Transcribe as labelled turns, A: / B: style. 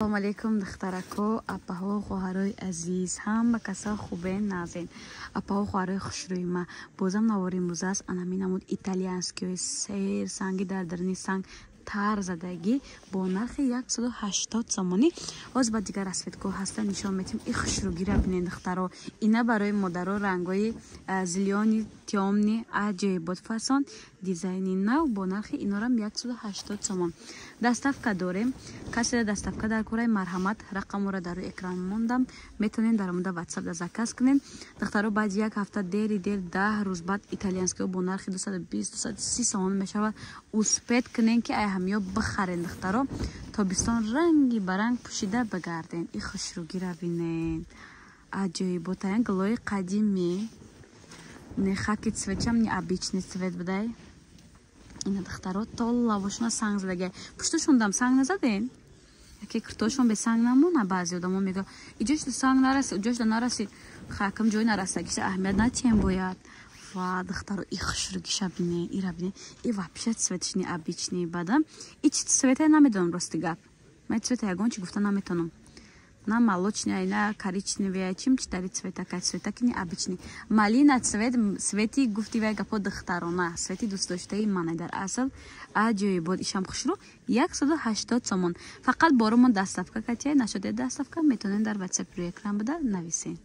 A: Салому алейкум, духтарако, апаҳо, хоҳарои азиз, ҳама каса хубен, назен. Апаҳо, хоҳарои хушрӯи ма, бозам навори имрӯза аст. Анами намуд итальянскиҳои сер санги дар даруни санг тар задагӣ бо нархи 180 сомонӣ. Ҳозир ба дигар расцветкаҳо ҳастан, нишон метиҳем. И хушрӯгира бинен, духтаро, ина барои модаро рангҳои зелёный, тёмный, аҷоибот фасон, дизайни нав бо нархи инорам 180 сомон. Доставка дорем. Каседа доставка дар кораи, марҳамат, рақаморо дар рӯи экран мондам, метавонед дар омода ватсап да заказ кунед. Духтаро, баъди як ҳафта, дери дер 10 рӯз баъд итальянскиҳо бо нархи 220, 230 сомон мешавад. Успеть кунен, ки ай ҳамиё бихарен. Духтаро, тобистон ранги ба ранг пӯшида бигарден. И хушрӯгира бинен, аҷоиботаян, гулои қадимӣ, не хаки, цветчам необычный цвет будай. Ина, духтаро, то лавошона санг задагай, пушташондам санг назаден, яке киртошон бе санг намона. Баъзе одамо мега: «Иҷошда санг нарасид, уҷошда нарасид». Хакам ҷой нарасагиша аҳамият натиҳем бояд. Ва, духтаро, и хушрӯгиша бинен, ира бинен, и вообще цветш необычный бада. И чи цвете, намедонам, рости гап, ман цвета ягон чи гуфта наметонам, на молочный, на коричневый, чим читари цветака, цветаки необычный, малина цвет, цвети гуфти вай гапо, духтарона, цвети дӯстдоштаи мане дар асл. Аҷоибот, ишам хушрӯ, 180 сомон. Фақат борумон доставка катия нашуде, доставка метавонед дар ватсап рӯи экран буда нависен.